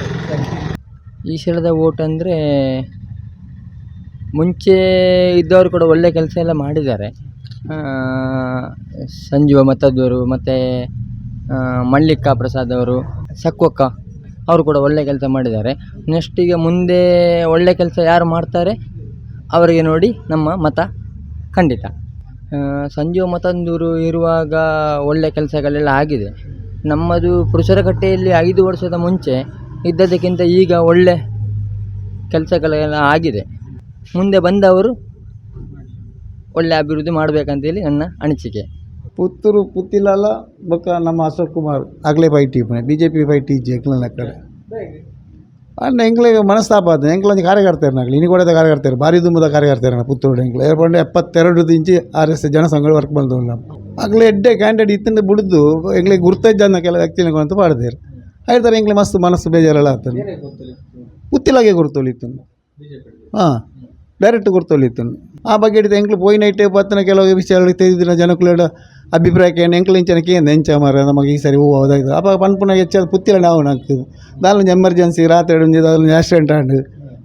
N: ಈ ಸಲದ ವೋಟ್ ಅಂದರೆ ಮುಂಚೆ ಇದ್ದವರು ಕೂಡ ಒಳ್ಳೆ ಕೆಲಸ ಎಲ್ಲ ಮಾಡಿದ್ದಾರೆ. ಸಂಜೀವ ಮತ್ತದವರು ಮತ್ತು ಮಲ್ಲಿಕಾ ಪ್ರಸಾದ್ ಅವರು, ಸಕ್ವಕ್ಕ ಅವರು ಕೂಡ ಒಳ್ಳೆ ಕೆಲಸ ಮಾಡಿದ್ದಾರೆ. ನೆಕ್ಸ್ಟ್ ಈಗ ಮುಂದೆ ಒಳ್ಳೆ ಕೆಲಸ ಯಾರು ಮಾಡ್ತಾರೆ ಅವರಿಗೆ ನೋಡಿ ನಮ್ಮ ಮತ ಖಂಡಿತ. ಸಂಜೀವ ಮತಂದೂರು ಇರುವಾಗ ಒಳ್ಳೆ ಕೆಲಸಗಳೆಲ್ಲ ಆಗಿದೆ. ನಮ್ಮದು ಪುರುಷರಕಟ್ಟೆಯಲ್ಲಿ 5 ವರ್ಷದ ಮುಂಚೆ ಇದ್ದದಕ್ಕಿಂತ ಈಗ ಒಳ್ಳೆ ಕೆಲಸಗಳೆಲ್ಲ ಆಗಿದೆ. ಮುಂದೆ ಬಂದವರು ಒಳ್ಳೆ ಅಭಿವೃದ್ಧಿ ಮಾಡಬೇಕಂತೇಳಿ ನನ್ನ ಅನಿಸಿಕೆ.
O: ಪುತ್ತೂರು ಪುತ್ತಿಲಾಲ ಬೊಕ್ಕ ನಮ್ಮ ಅಶೋಕ್ ಕುಮಾರ್ ಆಗಲೇ ಫೈಟ್ ಇಪ್ಪುನೆ, ಬಿಜೆಪಿ ಫೈಟ್ ಇಜ್ಜಿ ಎಂಕ್ಲೆನ ಕಡೆ. ಆಂಡ ಎಂಕ್ಲೆಗ್ ಮನಸ್ತಾಪ ಆತುಂಡು. ಎಂಕ್ಲ ಒಂಜಿ ಕಾರ್ಯಕರ್ತೆರ್ ನಕುಲು, ಇನಿ ಕೂಡದ ಕಾರ್ಯಕರ್ತೆರ್, ಬಾರಿ ದುಂಬುದ ಕಾರ್ಯಕರ್ತೆರ್ ಪುತ್ತೂರು ಎಂಕ್ಲ. ಏರ್ಪಂಡ 72 ದಿಂಚಿ ಆರ್ ಎಸ್ ಜನಸಂಘ ವರ್ಕ್ ಮಲ್ತೊಂದುಲ್ಲ. ಅಕ್ಲೆ ಎಡ್ಡೆ ಕ್ಯಾಂಡಿಡೇಟ್ ಇತ್ತಿಂದ ಬುಡ್ದು ಎಂಕ್ಲೆಗ್ ಗುರ್ತಜ್ಜಂದ ಕೆಲ ವ್ಯಕ್ತಿನ ಅಂತ ಪಾಡ್ದೆರ್. ಐತಾರ ಎಂಕ್ಲೆ ಮಸ್ತ್ ಮನಸ್ಸು ಬೇಜಾರೆಲ್ಲ ಆತುಂಡು. ಪುತ್ತಿಲಾಗೆ ಗುರ್ತೊಲಿತ್ತುಂಡು, ಹಾಂ, ಡೈರೆಕ್ಟ್ ಗುರ್ತೊಲಿತ್ತುಂಡು. ಆ ಬಗ್ಗೆ ಹಿಡಿದು ಎಂಕ್ಲು ಪೋಯಿನ ಇಟ್ಟೆ ಬತ್ತಿನ ಕೆಲವು ವಿಷಯಗಳು ತೆಗೆದಿನ ಜನಕುಲೆಡ ಅಭಿಪ್ರಾಯ ಕೇಂದ್ರ ಎಂಕ್ಲು ಇಂಚನ ಕೇಂದ್ರ ಎಂಚ ಮಾರ್ರೆ ನಮಗೆ ಈ ಸರಿ ಹೂವು ಹೌದಾಯ್ತು. ಅಪ್ಪ ಪನ್ಪುನ ಹೆಚ್ಚಾದ ಪುತ್ತಿಲ ನಾವು ನಾಕ್ತದೆ. ದಾಲ ಒಂಜಿ ಎಮರ್ಜೆನ್ಸಿ ರಾತ್ರಿ ಒಂಜಿ ದಾಲ ಒಂಜಿ ಆಕ್ಸಿಡೆಂಟ್ ಆಂಡ್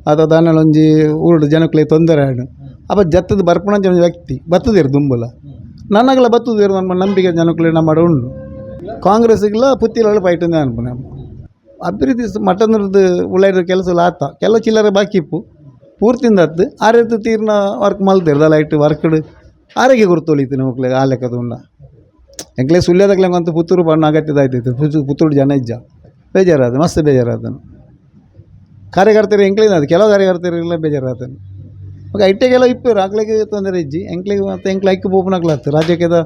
O: ಅಥವಾ ದಾನಲ ಒಂಜಿ ಊರುಡು ಜನಕುಲೆಗ್ ತೊಂದರೆ ಆಂಡ್ ಅಪ್ಪ ಜತ್ತದ ಬರ್ಪುನಂಚ ಒಂಜಿ ವ್ಯಕ್ತಿ ಬತ್ತದಿರು ದುಂಬುಲ ನನಗಲ ಬತ್ತದಿರು ನಮ್ಮ ನಂಬಿಕೆ ಜನಕುಲೆ ನಮ್ಮಡ ಉಂಡು. ಕಾಂಗ್ರೆಸ್ಗೆಲ್ಲ ಪುತ್ತಿಲ ಫೈಟ್ ಅಂದೆ ಅನ್ಪುನ. ಅಭಿವೃದ್ಧಿ ಮಠದ ಉಳ್ಳಾಯ್ದ ಕೆಲಸ ಆತ ಕೆಲವು ಚಿಲ್ಲರೆ ಬಾಕಿ ಇಪ್ಪು ಪೂರ್ತಿಂದ ಅತ್ತು ಆ ರೀತಿ ತೀರ್ನ ವರ್ಕ್ ಮಲ್ತೆರ್ ದಾಲ ಐಟ್ ವರ್ಕ್ಡ್ ಆರೋಗ್ಯ ಗುರ್ತೊಲಿತ್ತು ನಮಕ್ಲೆ ಆ ಲೆಕ್ಕದ ಉಂಡ. ಎಂಕ್ಲೆ ಸುಳ್ಯದಕ್ಲೆ ಅಂತೂ ಪುತ್ತೂರು ಬಣ್ಣ ಅಗತ್ಯದ ಆಯ್ತಿತ್ತು. ಪುತ್ತೂರು ಜನ ಇಜ್ಜ ಬೇಜಾರಾದ, ಮಸ್ತ್ ಬೇಜಾರಾದನು. ಕಾರ್ಯಕರ್ತರು ಎಂಕ್ಲಿನ ಅದು ಕೆಲವು ಕಾರ್ಯಕರ್ತರಿಗೆಲ್ಲ ಬೇಜಾರಾದನು. ಓಕೆ ಐಟೆಗೆಲ್ಲ ಇಪ್ಪರು ಆಕ್ಲೆಗೆ ತೊಂದರೆ ಇಜ್ಜಿ ಎಂಕ್ಲೆಗ್ ಮತ್ತು ಎಂಕ್ಲೆ ಐಕ್ ಪೋಪುನಕ್ಲು ಆತು ರಾಜಕೀಯದ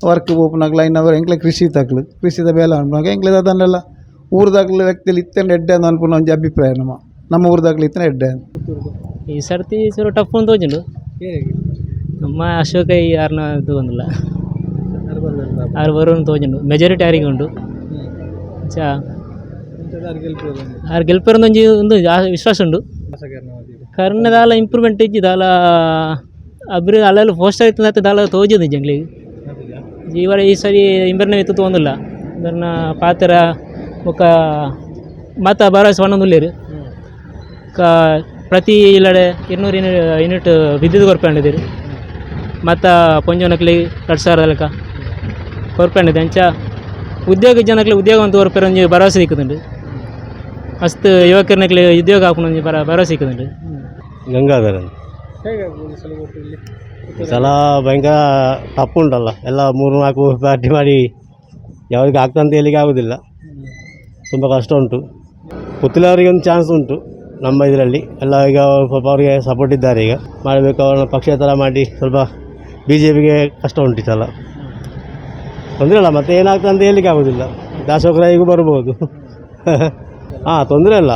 O: ವರ್ಕ್ ಪೋಪುನಕ್ಲು ಐನವರು ಎಂಕ್ಲೆ ಕೃಷಿ ತಕ್ಲು ಕೃಷಿದ ಬೇಲೆ ಅನ್ಪುನಾಗ ಎಂಕ್ಲೆ ಅದನ್ನೆಲ್ಲ ಊರ್ದಾಗ್ಲು ವ್ಯಕ್ತಿಲಿ ಇತ್ತಂಡ ಎಡ್ಡೆ ಅಂದ್ ಅನ್ಪುನ ಒಂಜಿ ಅಭಿಪ್ರಾಯ ನಮ್ಮ ನಮ್ಮ ಊರ್ದಾಗ್ಲು ಇತ್ತಂಡ ಎಡ್ಡೆ.
I: ಈ ಸರ್ತಿ ಚೂರು ಟಫ್ ಅಂತ ತೋಜುಂಡು. ನಮ್ಮ ಅಶೋಕ ಯಾರನ್ನ ತಗೊಂಡಿಲ್ಲ, ಆರು ಬರೋನು ತೋಜುಂಡು. ಮೆಜಾರಿಟಿ ಯಾರಿಗೆ ಉಂಡು ಚಾ ಆರು ಗೆಲ್ಪರಂದು ಒಂಜಿ ಒಂದು ವಿಶ್ವಾಸ ಉಂಡು. ಕರ್ನ ದಾಲ ಇಂಪ್ರೂವ್ಮೆಂಟ್ ಇಜ್ಜಿ, ದಾಲ ಅಭಿವೃದ್ಧಿ ಅಲ್ಲೆಲ್ಲ ಪೋಸ್ಟ್ ಆಯ್ತು ದಾಲ ತೋಜುದು ಜಂಗ್ಲಿಗೆ. ಇವರ ಈ ಸರಿ ಇಂಬರ್ನ ಇತ್ತು ತೋಂದಿಲ್ಲ. ಇಂಬರ್ನ ಪಾತ್ರ ಬೊಕ್ಕ ಮಾತ ಭರವಸೆ ಪನ್ನೊಂದುಲ್ಲೆರ್. ಕ ಪ್ರತಿ ಇಲ್ಲಡೆ 200 ಯೂನಿಟ್ ವಿದ್ಯುತ್ ಕೊರ್ಪಂಡಿದ್ದೀರಿ ಮತ್ತು ಪೊಂಜೋನಕ್ಲಿ 2000 ಲೆಕ್ಕ ಕೊರ್ಪಂಡಿದೆ. ಅಂಚ ಉದ್ಯೋಗ ಜನಕ್ಲಿ ಉದ್ಯೋಗ ಅಂತ ಕೊರ್ಪೆರ್ ಒಂಜಿ ಭರವಸೆ ತಿಕ್ಕುದುಂಡು. ಮಸ್ತ್ ಯುವಕರ್ನಕ್ಲಿ ಉದ್ಯೋಗ ಆಪುನ ಒಂಜಿ ಭರವಸೆ ಸಿಕ್ಕುದುಂಡು.
P: ಗಂಗಾಧರನ್. ಈ ಸಲ ಭಯಂಕರ ಟಫ್ ಉಂಟಲ್ಲ, ಎಲ್ಲ 3-4 ಪಾರ್ಟಿ ಮಾಡಿ ಯಾವ್ದಕ್ಕೆ ಆಗ್ತಂತ ಹೇಳಲಿಕ್ಕೆ ಆಗೋದಿಲ್ಲ, ತುಂಬ ಕಷ್ಟ ಉಂಟು. ಪುತ್ತಿಲವರಿಗೆ ಒಂದು ಚಾನ್ಸ್ ಉಂಟು ನಮ್ಮ ಇದರಲ್ಲಿ ಎಲ್ಲ. ಈಗ ಸ್ವಲ್ಪ ಅವರಿಗೆ ಸಪೋರ್ಟ್ ಇದ್ದಾರೆ, ಈಗ ಮಾಡಬೇಕು ಅವರನ್ನ ಪಕ್ಷೇತರ ಮಾಡಿ ಸ್ವಲ್ಪ ಬಿಜೆಪಿಗೆ ಕಷ್ಟ ಉಂಟು ಈ ಸಲ. ತೊಂದರೆ ಇಲ್ಲ, ಮತ್ತೆ ಏನಾಗ್ತದೆ ಅಂತ ಹೇಳಲಿಕ್ಕೆ ಆಗೋದಿಲ್ಲ. ದಾಸೋಗ್ರಾಯಿಗೂ ಬರ್ಬೋದು. ಹಾಂ, ತೊಂದರೆ ಇಲ್ಲ,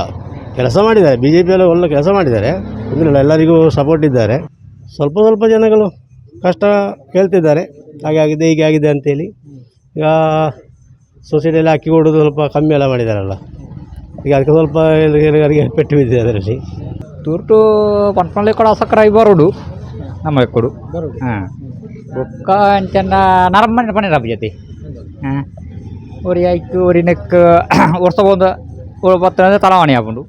P: ಕೆಲಸ ಮಾಡಿದ್ದಾರೆ ಬಿಜೆಪಿಯಲ್ಲ, ಒಳ್ಳೆ ಕೆಲಸ ಮಾಡಿದ್ದಾರೆ, ತೊಂದರೆ ಇಲ್ಲ, ಎಲ್ಲರಿಗೂ ಸಪೋರ್ಟ್ ಇದ್ದಾರೆ. ಸ್ವಲ್ಪ ಸ್ವಲ್ಪ ಜನಗಳು ಕಷ್ಟ ಹೇಳ್ತಿದ್ದಾರೆ, ಹಾಗೆ ಆಗಿದೆ ಹೀಗೆ ಆಗಿದೆ ಅಂತೇಳಿ. ಈಗ ಸೊಸೈಟಿಯಲ್ಲಿ ಅಕ್ಕಿ ಕೊಡೋದು ಸ್ವಲ್ಪ ಕಮ್ಮಿ ಎಲ್ಲ ಮಾಡಿದ್ದಾರಲ್ಲ, ಈಗ ಅದಕ್ಕೆ ಸ್ವಲ್ಪ ಎಲ್ಲರಿಗೆ ಪೆಟ್ಟು ಬಿದ್ದಿದೆ ಅದರಲ್ಲಿ.
Q: ತೂರ್ಟು ಪನ್ಪಲ್ಲಿ ಕೂಡ ಸಕ್ಕರೆ ಬರೋಡು ನಮ್ಮ ಕೊಡು. ಹಾಂ, ಬೊಕ್ಕ ಅಂಚನ್ನ ನರಮನೆ ಪನ್ನಿರ ಜೊತೆ. ಹಾಂ, ಒರಿ ಐಕ್ ಒರಿ ನೆಕ್ ವರ್ಷ ಒಂದು ಬತ್ತಂದ್ರೆ ತಲವಾಣಿ ಆಪುಂಡು.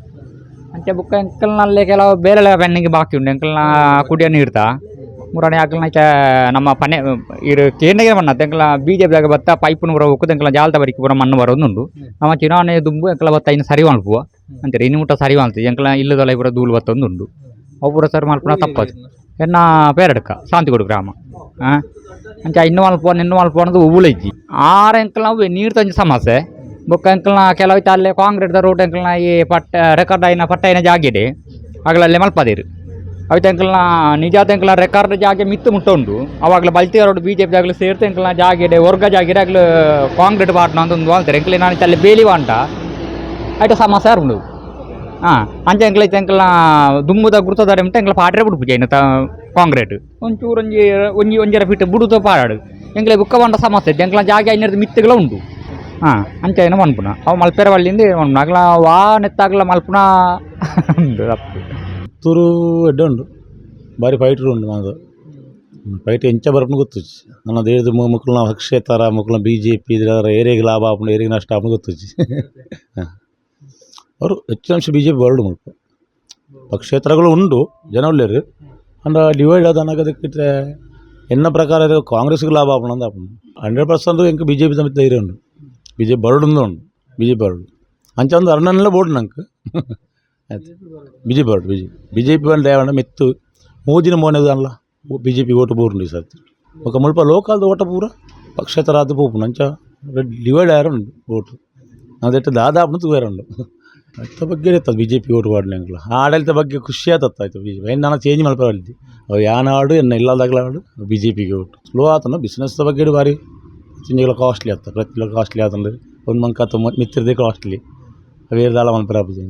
Q: ಅಂಚೆ ಬೊಕ್ಕ ಎಂಕಲ್ನಲ್ಲೇ ಕೆಲವು ಬೇರೆ ಪೆನ್ನಿಗೆ ಬಾಕಿ ಉಂಟು. ಎಂಕಲ್ನ ಕುಡಿಯೋ ನೀರ್ತಾ ಮುರಾಣಿ ಅಕಲ್ನ ನಮ್ಮ ಪನೆ ಇರು ಕೇಂದ್ರಗೆ ಬಣ್ಣತ್ತೆ. ಎಂಕಲ್ನ ಬಿಜೆಪಿ ಬತ್ತ ಪೈಪುನು ಪೂರ ಹೋಗುದು, ಎಂಕಲ್ನ ಜಾಲ್ತ ಬರಿಕ್ ಪೂರ ಮಣ್ಣು ಬರೋದುಂಡು. ನಮ್ಮ ಚುನಾವಣೆ ದುಂಬು ಎಂಕಲ ಬತ್ತ ಇನ್ನು ಸರಿ ಮಲ್ಪುವ ಅಂತಾರೆ, ಇನ್ನು ಮುಟ್ಟ ಸರಿ ಮಲ್ತು ಎಂಕಲ್ನ ಇಲ್ಲದೊಲ ಪೂರ ಧೂಳು ಬತ್ತೊಂದುಂಡು. ಅವು ಪೂರ ಸರಿ ಮಲ್ಪುನ ತಪ್ಪದು. ಎನ್ನ ಪೇರಡ್ಕ ಶಾಂತಿಗೋಡು ಗ್ರಾಮ. ಹಾಂ, ಅಂಚ ಇನ್ನು ಮಲ್ಪುವ ನಿನ್ನು ಮಲ್ಪುವ ಅನ್ನೋದು ಒವ್ವುಲ ಇಜ್ಜಿ. ಆರು ಎಂಕಲ್ನ ಅವ್ವೆ ನೀರು ತಂಜಿ ಸಮಸ್ಯೆ. ಬೊಕ್ಕ ಎಂಕಲ್ನ ಕೆಲವು ಅಲ್ಲೇ ಕಾಂಕ್ರೀಟ್ದ ರೋಡ್ ಎಂಕಲ್ನ ಈ ಪಟ್ಟ ರೆಕಾರ್ಡ್ ಆಯಿನ ಪಟ್ಟ ಆಯಿನ ಜಾಗೆಡೆ ಅಗಲಲ್ಲೇ ಮಲ್ಪದಿರು. ಅವಿತ ಎಂಕಲ್ನ ನಿಜಾತ ಎಂಕಲ್ನ ರೆಕಾರ್ಡ್ ಜಾಗೆ ಮಿತ್ತು ಮುಟ್ಟ ಉಂಟು. ಅವಾಗಲೇ ಬಲ್ತಿ road BJP ಜಾಗಲು ಸೇರ್ತು ಎಂಕಲ್ನ ಜಾಗೆಡೆ ವರ್ಗ ಜಾಗೆಡೆ ಆಗಲು ಕಾಂಕ್ರೀಟ್ ಪಾಟ್ನ ಅಂತ ಒಂದು ಅಂತಾರೆ. ಎಂಕಲ್ ನಾನು ಅಲ್ಲಿ ಬೇಲಿ ವಾಂಟ ಐಟ ಸಮಸ್ಯೆ ಉಂಡು. ಹಾಂ, ಅಂಚೆ ಎಂಕಲ್ ಐತೆ ಎಂಕಲ್ನ ದುಂಬುದ ಗುರ್ತದಾರೆ ಉಂಟು. ಎಂಕಲ ಪಾಟ್ರೆ ಬಿಡ್ಪುಜಿ ಐನ ಕಾಂಕ್ರೀಟ್ ಒಂಚೂರು ಒಂಜಿ ಒಂಜಿ ಒಂಜರ ಫೀಟ್ ಬುಡುದ ಪಾಡಾಡು. ಎಂಕಲೆ ಬುಕ್ಕ ಬಂಡ ಸಮಸ್ಯೆ ಎಂಕಲ್ನ ಜಾಗೆ ಐನರ್ದು ಮಿತ್ತುಗಳ ಉಂಟು. ಹಾಂ ಅಂಚ ಮನ್ಪುನ ಅವು ಮಲ್ಪೆರ ಬಲ್ಲಿಂದು ಮನ್ಪುನ ಅಗ್ಲ ವಾ ನೆತ್ತಾಗ್ಲ ಮಲ್ಪುನ ತಪ್ಪು.
R: ಪುತ್ತೂರು ಎಡ್ಡೆ ಉಂಡು, ಬಾರಿ ಫೈಟ್ರ್ ಉಂಡು. ಮಾದು ಫೈಟ್ ಎಂಚ ಬರ್ಪುನ ಗೊತ್ತುಜ್ಜಿ. ನನ್ನ ದೇರ್ದು ಮುಕುಲ್ನ ಪಕ್ಷೇತರ, ಮುಕುಲ್ನ ಬಿಜೆಪಿ ಇದ್ರ ಏರಿಯಾಗೆ ಲಾಭ ಆಪುಂಡು, ಏರಿಗೆ ನಷ್ಟ ಆಪುಂಡು ಗೊತ್ತುಜ್ಜಿ. ಹಾಂ, ಅವರು ಹೆಚ್ಚಿನ ಅಂಶ ಬಿಜೆಪಿ ಬರಡು. ಮುಲ್ಪ ಪಕ್ಷೇತರಗಳು ಉಂಡು, ಜನ ಉಲ್ಲೇರು. ಅಂಡ ಡಿವೈಡ್ ಆದ ಅದಕ್ಕೆ ಎನ್ನ ಪ್ರಕಾರ ಕಾಂಗ್ರೆಸ್ಗೆ ಲಾಭ ಆಪುಂಡು ಅಂದ್ ಆಪುಂಡು. 100% ಎಂಕ್ ಬಿಜೆಪಿ ದ ಮಿತ್ತ್ ಧೈರ್ಯ ಉಂಡು. ಬಿಜೆಪಿ ಬರಡುಂದು ಉಂಡು, ಬಿಜೆಪಿ ಬರಡು. ಅಂಚ ಒಂದು ಅರುಣನ್ನೆಲ್ಲ ಬೋರ್ಡ್ ನಂಗೆ ಆಯ್ತು. ಬಿಜೆಪಿ ಬರಡು. ಬಿಜೆಪಿ ಬಿಜೆಪಿ ಬಂದು ದೇವಣ್ಣ ಮಿತ್ತು ಮೋದಿನ ಮೋನೆದ ಅಲ್ಲ, ಬಿಜೆಪಿ ಓಟು ಬೂರುಂಡು ಈ ಸರ್ತಿ. ಬೊಕ ಮುಲ್ಪ ಲೋಕಲ್ದ ಓಟ ಪೂರ ಪಕ್ಷೇತರ ಆದ್ ಪೋಪುಂಡು. ಅಂಚ ಡಿವೈಡ್ ಆಯೆರೆ ಉಂಡು ಓಟು. ಅದೆಟ್ಟು ದಾದ ಆಪುಂಡು ತೂವೆರೆ ಉಂಡು. ಐತ ಬಗ್ಗೆ ಇರ್ತದೆ ಬಿಜೆಪಿ ಓಟು ಪಾಡ್ನೆ. ಎಂಕ್ಲ ಆಡಳಿತ ಬಗ್ಗೆ ಖುಷಿ ಆತತ್ತ ಆಯ್ತು. ಬಿಜೆಪಿ ಐನ್ ನನ ಚೇಂಜ್ ಮಲ್ಪರೆ ಬಲ್ಲಿ. ಅವು ಯಾನ್ ಆಡು ಎನ್ನ ಇಲ್ಲದಾಗಲ ಆಡು, ಬಿಜೆಪಿಗೆ ಓಟು. ಸ್ಲೋ ಆತುಂಡು ಬಿಸ್ನೆಸ್ ಬಗ್ಗೆ. ಬಾರಿ ತಿಂಡಿಗಳ ಕಾಸ್ಟ್ಲಿ ಆತ, ಪ್ರತಿ ಕಾಸ್ಟ್ಲಿ ಆತುಂಡು. ಒಂದು ಮಂಕತ್ತು ಮಿತ್ತಿರ್ದೆ ಕಾಸ್ಟ್ಲಿ ಅವೇರು ದಾಲ ಮಲ್ಪರೆ ಆಪುಜಿ.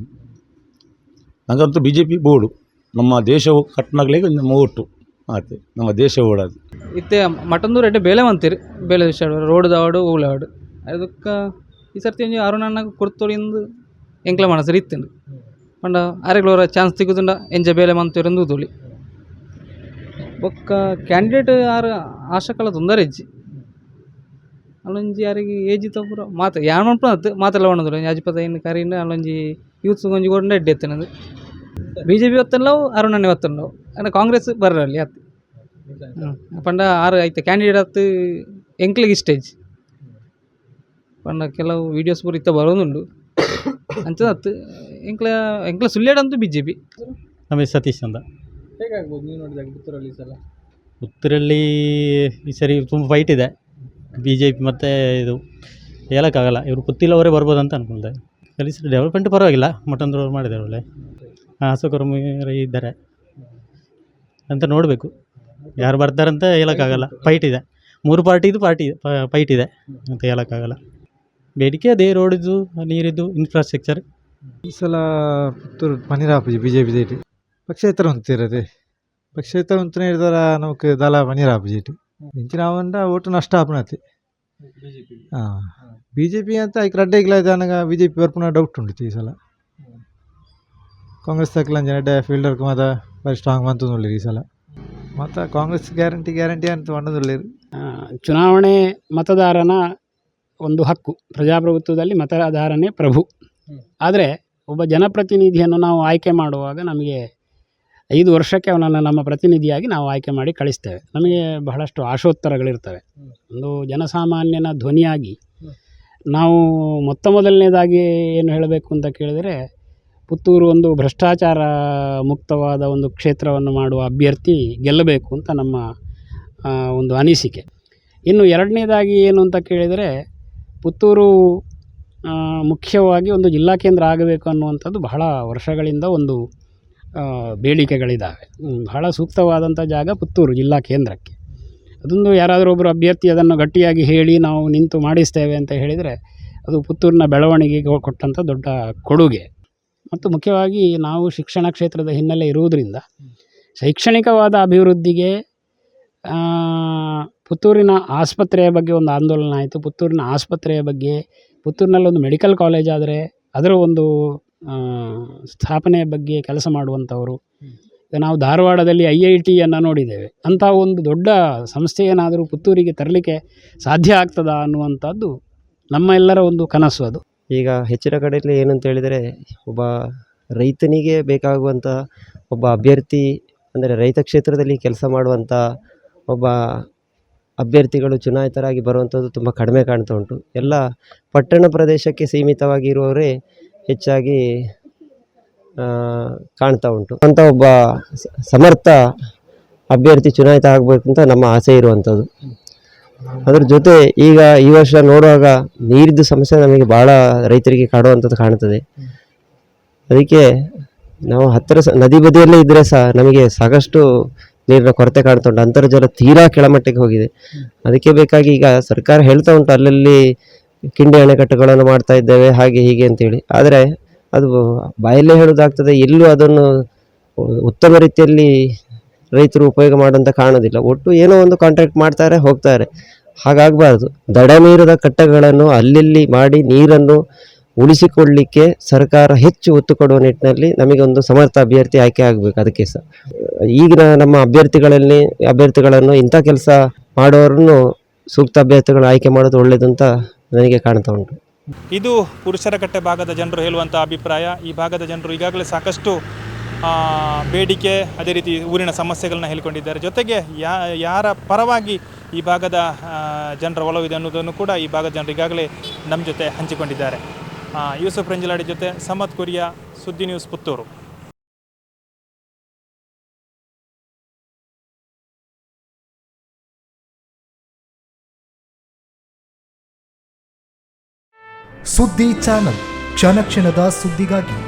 R: ನಂಗಂತೂ ಬಿಜೆಪಿ ಬೋಡು. ನಮ್ಮ ದೇಶವು ಕಟ್ಟನಾಗ್ಲಿಗೆ ನಮ್ಮ ಓಟು ಆತೆ, ನಮ್ಮ ದೇಶ ಓಡಾದು.
S: ಇತ್ತೆ ಮಟಂದೂರು ಎಡ್ಡೆ ಬೇಲೆ ಮಂತಿರು, ಬೇಲೆ ವಿಷಯ ರೋಡ್ ದಾವಡು ಓಲಾವಡು. ಅದಕ್ಕ ಈ ಸರ್ತಿ ಒಂಜಿ ಅರುಣಣ್ಣಗ್ ಕೊರ್ತೊಡಿಂದು ಎಂಕ್ಲ ಮನಸ್ಸು ಇತ್ತುಂಡು. ಪಂಡ ಆರೆಗ್ಲ ಚಾನ್ಸ್ ತಿಕ್ಕುದುಂಡ ಎಂಚ ಬೇಲೆ ಮಂತೇರ್ ತೂಲಿ. ಬೊಕ್ಕ ಕ್ಯಾಂಡಿಡೇಟ್ ಆರ್ ಆಶಕಲ ತೊಂದರೆ ಇಜ್ಜಿ. ಅಲ್ಲೊಂಜಿ ಆರೆಗ್ ಏಜ್ ಪೂರ ಮಾತ ಯಾನ್ ಮನ್ಪುನತ್ ಮಾತೆಲ್ಲ ಪನೊಂದುಲ್ಲೆ. ಒಂಜಿ ಅಜಿಪದ ಕರೀಂಡ ಅಲ್ಲೊಂಜಿ ಯೂತ್ಸ್ ಒಂಜಿ ಕೊರ್ಂಡ ಎಡ್ಡೆ ಇತ್ತಿನದು. ಬಿಜೆಪಿ ಬತ್ತುಂಡಲವು ಅರುಣಣ್ಣೆ ಬತ್ತುಂಡವು ಆಂಡ ಕಾಂಗ್ರೆಸ್ ಬರಲಿ ಅತ್. ಪಂಡ ಆರ್ ಐತ ಕ್ಯಾಂಡಿಡೇಟ್ ಅತ್ ಎಂಕ್ಲೆಗ್ ಇಷ್ಟ ಇಜ್ಜಿ. ಪಂಡ ಕೆಲವು ವೀಡಿಯೋಸ್ ಪೂರ ಇತ್ತೆ ಬರೋದುಂಡು ಅಂಚ ಅತ್. ಎಂಕ್ಲ ಎಂಕ್ಲ ಸುಳ್ಯಡ್ ಬಿಜೆಪಿ.
T: ನಮ್ಮ ಹೆಸರು ಸತೀಶ್ ಅಂತ.
D: ಹೇಗಾಗ್ಬೋದು ನೀವು ನೋಡಿದಾಗ ಪುತ್ತೂರಲ್ಲಿ ಈ ಸಲ?
T: ಪುತ್ತೂರಲ್ಲಿ ಈ ಸರಿ ತುಂಬ ಫೈಟ್ ಇದೆ, ಬಿಜೆಪಿ ಮತ್ತು ಇದು ಹೇಳೋಕ್ಕಾಗಲ್ಲ. ಇವರು ಪುತ್ತಿಲವರೇ ಬರ್ಬೋದು ಅಂತ ಅನ್ಕೊಳ್ದೆ. ಕೆಲಸ ಡೆವಲಪ್ಮೆಂಟ್ ಪರವಾಗಿಲ್ಲ, ಮಠಂದ್ರವ್ರು ಮಾಡಿದ್ದಾರೆ ಒಳ್ಳೆ. ಅಶೋಕ್ ಅವರು ಇದ್ದಾರೆ ಅಂತ ನೋಡಬೇಕು. ಯಾರು ಬರ್ತಾರಂತ ಹೇಳೋಕ್ಕಾಗಲ್ಲ. ಫೈಟ್ ಇದೆ, ಮೂರು ಪಾರ್ಟಿದು ಪಾರ್ಟಿ ಫೈಟ್ ಇದೆ ಅಂತ ಹೇಳೋಕ್ಕಾಗಲ್ಲ. ಬೇಡಿಕೆ ಅದೇ ರೋಡಿದ್ದು, ನೀರಿದ್ದು, ಇನ್ಫ್ರಾಸ್ಟ್ರಕ್ಚರ್.
U: ಈ ಸಲ Puttur paneer B J P ದೇಟಿ ಪಕ್ಷೇತರ ಉಂತಿರದೆ ಪಕ್ಷೇತರ ಉಂತನೇ ಇರ್ತಾರ. ನಮಕ್ ದಾಲ ಪನ್ನೀರ್ ಆಪುಜಿಟ್ ಇಂಚಿನ ಅವಂಡ ಓಟು ನಷ್ಟ ಆಪುನತೆ. ಹಾಂ, ಬಿಜೆಪಿ ಅಂತ ಐಕ್ ರಡ್ಡೆ ಇಗ್ಲ ಬಿಜೆಪಿ ಬರ್ಪುನ ಡೌಟ್ ಉಂಟು ಈ ಸಲ. ಕಾಂಗ್ರೆಸ್ ತಕ್ಲಂಜನ ಎಡ್ಡೆ ಫೀಲ್ಡರ್ ಮಾತ ಬಾರಿ ಸ್ಟ್ರಾಂಗ್ ಮಂತೊಂದುಲ್ಲೆರ್ ಈ ಸಲ. ಮತ್ತು ಕಾಂಗ್ರೆಸ್ ಗ್ಯಾರಂಟಿ ಗ್ಯಾರಂಟಿ ಅಂತ ಪಂಡೊಂದುಲ್ಲೆರ್.
V: ಚುನಾವಣೆ ಮತದಾರನ ಒಂದು ಹಕ್ಕು. ಪ್ರಜಾಪ್ರಭುತ್ವದಲ್ಲಿ ಮತದಾರನೇ ಪ್ರಭು. ಆದರೆ ಒಬ್ಬ ಜನಪ್ರತಿನಿಧಿಯನ್ನು ನಾವು ಆಯ್ಕೆ ಮಾಡುವಾಗ ನಮಗೆ 5 ವರ್ಷಕ್ಕೆ ಅವನನ್ನು ನಮ್ಮ ಪ್ರತಿನಿಧಿಯಾಗಿ ನಾವು ಆಯ್ಕೆ ಮಾಡಿ ಕಳಿಸ್ತೇವೆ. ನಮಗೆ ಬಹಳಷ್ಟು ಆಶೋತ್ತರಗಳಿರ್ತವೆ. ಒಂದು ಜನಸಾಮಾನ್ಯನ ಧ್ವನಿಯಾಗಿ ನಾವು ಮೊತ್ತ ಮೊದಲನೇದಾಗಿ ಏನು ಹೇಳಬೇಕು ಅಂತ ಕೇಳಿದರೆ, ಪುತ್ತೂರು ಒಂದು ಭ್ರಷ್ಟಾಚಾರ ಮುಕ್ತವಾದ ಒಂದು ಕ್ಷೇತ್ರವನ್ನು ಮಾಡುವ ಅಭ್ಯರ್ಥಿ ಗೆಲ್ಲಬೇಕು ಅಂತ ನಮ್ಮ ಒಂದು ಅನಿಸಿಕೆ. ಇನ್ನು ಎರಡನೇದಾಗಿ ಏನು ಅಂತ ಕೇಳಿದರೆ, ಪುತ್ತೂರು ಮುಖ್ಯವಾಗಿ ಒಂದು ಜಿಲ್ಲಾ ಕೇಂದ್ರ ಆಗಬೇಕು ಅನ್ನುವಂಥದ್ದು ಬಹಳ ವರ್ಷಗಳಿಂದ ಒಂದು ಬೇಡಿಕೆಗಳಿದ್ದಾವೆ. ಬಹಳ ಸೂಕ್ತವಾದಂಥ ಜಾಗ ಪುತ್ತೂರು ಜಿಲ್ಲಾ ಕೇಂದ್ರಕ್ಕೆ. ಅದೊಂದು ಯಾರಾದರೂ ಒಬ್ಬರು ಅಭ್ಯರ್ಥಿ ಅದನ್ನು ಗಟ್ಟಿಯಾಗಿ ಹೇಳಿ ನಾವು ನಿಂತು ಮಾಡಿಸ್ತೇವೆ ಅಂತ ಹೇಳಿದರೆ ಅದು ಪುತ್ತೂರಿನ ಬೆಳವಣಿಗೆಗೆ ಕೊಟ್ಟಂಥ ದೊಡ್ಡ ಕೊಡುಗೆ. ಮತ್ತು ಮುಖ್ಯವಾಗಿ ನಾವು ಶಿಕ್ಷಣ ಕ್ಷೇತ್ರದ ಹಿನ್ನೆಲೆ ಇರುವುದರಿಂದ ಶೈಕ್ಷಣಿಕವಾದ ಅಭಿವೃದ್ಧಿಗೆ ಪುತ್ತೂರಿನ ಆಸ್ಪತ್ರೆಯ ಬಗ್ಗೆ ಒಂದು ಆಂದೋಲನ ಆಯಿತು. ಪುತ್ತೂರಿನ ಆಸ್ಪತ್ರೆಯ ಬಗ್ಗೆ, ಪುತ್ತೂರಿನಲ್ಲಿ ಒಂದು ಮೆಡಿಕಲ್ ಕಾಲೇಜ್ ಆದರೆ ಅದರ ಒಂದು ಸ್ಥಾಪನೆಯ ಬಗ್ಗೆ ಕೆಲಸ ಮಾಡುವಂಥವರು. ಈಗ ನಾವು ಧಾರವಾಡದಲ್ಲಿ IITಯನ್ನು ನೋಡಿದ್ದೇವೆ. ಅಂಥ ಒಂದು ದೊಡ್ಡ ಸಂಸ್ಥೆ ಏನಾದರೂ ಪುತ್ತೂರಿಗೆ ತರಲಿಕ್ಕೆ ಸಾಧ್ಯ ಆಗ್ತದಾ ಅನ್ನುವಂಥದ್ದು ನಮ್ಮ ಎಲ್ಲರ ಒಂದು ಕನಸು ಅದು.
W: ಈಗ ಹೆಚ್ಚಿನ ಕಡೆಯಲ್ಲಿ ಏನಂತ ಹೇಳಿದರೆ, ಒಬ್ಬ ರೈತನಿಗೆ ಬೇಕಾಗುವಂಥ ಒಬ್ಬ ಅಭ್ಯರ್ಥಿ ಅಂದರೆ ರೈತ ಕ್ಷೇತ್ರದಲ್ಲಿ ಕೆಲಸ ಮಾಡುವಂಥ ಒಬ್ಬ ಅಭ್ಯರ್ಥಿಗಳು ಚುನಾಯಿತರಾಗಿ ಬರುವಂಥದ್ದು ತುಂಬ ಕಡಿಮೆ ಕಾಣ್ತಾ ಉಂಟು. ಎಲ್ಲ ಪಟ್ಟಣ ಪ್ರದೇಶಕ್ಕೆ ಸೀಮಿತವಾಗಿ ಇರುವವರೇ ಹೆಚ್ಚಾಗಿ ಕಾಣ್ತಾ ಉಂಟು. ಅಂಥ ಒಬ್ಬ ಸಮರ್ಥ ಅಭ್ಯರ್ಥಿ ಚುನಾಯಿತ ಆಗಬೇಕು ಅಂತ ನಮ್ಮ ಆಸೆ ಇರುವಂಥದ್ದು. ಅದ್ರ ಜೊತೆ ಈಗ ಈ ವರ್ಷ ನೋಡುವಾಗ ನೀರಿದ್ದು ಸಮಸ್ಯೆ ನಮಗೆ ಭಾಳ ರೈತರಿಗೆ ಕಾಡುವಂಥದ್ದು ಕಾಣ್ತದೆ. ಅದಕ್ಕೆ ನಾವು ಹತ್ತಿರ ನದಿ ಬದಿಯಲ್ಲೇ ಇದ್ದರೆ ಸಹ ನಮಗೆ ಸಾಕಷ್ಟು ನೀರಿನ ಕೊರತೆ ಕಾಣ್ತಾ ಉಂಟು. ಅಂತರ್ಜಲ ತೀರಾ ಕೆಳಮಟ್ಟಕ್ಕೆ ಹೋಗಿದೆ. ಅದಕ್ಕೆ ಬೇಕಾಗಿ ಈಗ ಸರ್ಕಾರ ಹೇಳ್ತಾ ಉಂಟು, ಅಲ್ಲಲ್ಲಿ ಕಿಂಡಿ ಅಣೆಕಟ್ಟುಗಳನ್ನು ಮಾಡ್ತಾ ಇದ್ದೇವೆ ಹಾಗೆ ಹೀಗೆ ಅಂತೇಳಿ. ಆದರೆ ಅದು ಬಾಯಲ್ಲೇ ಹೇಳೋದಾಗ್ತದೆ, ಎಲ್ಲೂ ಅದನ್ನು ಉತ್ತಮ ರೀತಿಯಲ್ಲಿ ರೈತರು ಉಪಯೋಗ ಮಾಡುವಂತ ಕಾಣೋದಿಲ್ಲ. ಒಟ್ಟು ಏನೋ ಒಂದು ಕಾಂಟ್ರಾಕ್ಟ್ ಮಾಡ್ತಾರೆ, ಹೋಗ್ತಾರೆ. ಹಾಗಾಗಬಾರ್ದು. ದಡ ನೀರದ ಕಟ್ಟೆಗಳನ್ನು ಅಲ್ಲಲ್ಲಿ ಮಾಡಿ ನೀರನ್ನು ಉಳಿಸಿಕೊಳ್ಳಲಿಕ್ಕೆ ಸರ್ಕಾರ ಹೆಚ್ಚು ಒತ್ತು ಕೊಡುವ ನಿಟ್ಟಿನಲ್ಲಿ ನಮಗೆ ಒಂದು ಸಮರ್ಥ ಅಭ್ಯರ್ಥಿ ಆಯ್ಕೆ ಆಗಬೇಕು. ಅದಕ್ಕೆ ಸಹ ಈಗಿನ ನಮ್ಮ ಅಭ್ಯರ್ಥಿಗಳನ್ನು ಇಂಥ ಕೆಲಸ ಮಾಡೋರನ್ನು ಸೂಕ್ತ ಅಭ್ಯರ್ಥಿಗಳನ್ನು ಆಯ್ಕೆ ಮಾಡೋದು ಒಳ್ಳೆಯದು ಅಂತ ನನಗೆ ಕಾಣ್ತಾ ಉಂಟು.
D: ಇದು ಪುರುಷರಕಟ್ಟೆ ಭಾಗದ ಜನರು ಹೇಳುವಂಥ ಅಭಿಪ್ರಾಯ. ಈ ಭಾಗದ ಜನರು ಈಗಾಗಲೇ ಸಾಕಷ್ಟು ಬೇಡಿಕೆ, ಅದೇ ರೀತಿ ಊರಿನ ಸಮಸ್ಯೆಗಳನ್ನ ಹೇಳಿಕೊಂಡಿದ್ದಾರೆ. ಜೊತೆಗೆ ಯಾರ ಪರವಾಗಿ ಈ ಭಾಗದ ಜನರ ಒಲವಿದೆ ಅನ್ನೋದನ್ನು ಕೂಡ ಈ ಭಾಗದ ಜನರು ಈಗಾಗಲೇ ನಮ್ಮ ಜೊತೆ ಹಂಚಿಕೊಂಡಿದ್ದಾರೆ. ಯೂಸುಫ್ ರಂಜಲಾಡಿ ಜೊತೆ ಸಮತ್ ಕುರಿಯಾ, ಸುದ್ದಿ ನ್ಯೂಸ್, ಪುತ್ತೂರು.
E: ಸುದ್ದಿ ಚಾನಲ್, ಕ್ಷಣ ಕ್ಷಣದ ಸುದ್ದಿಗಾಗಿ.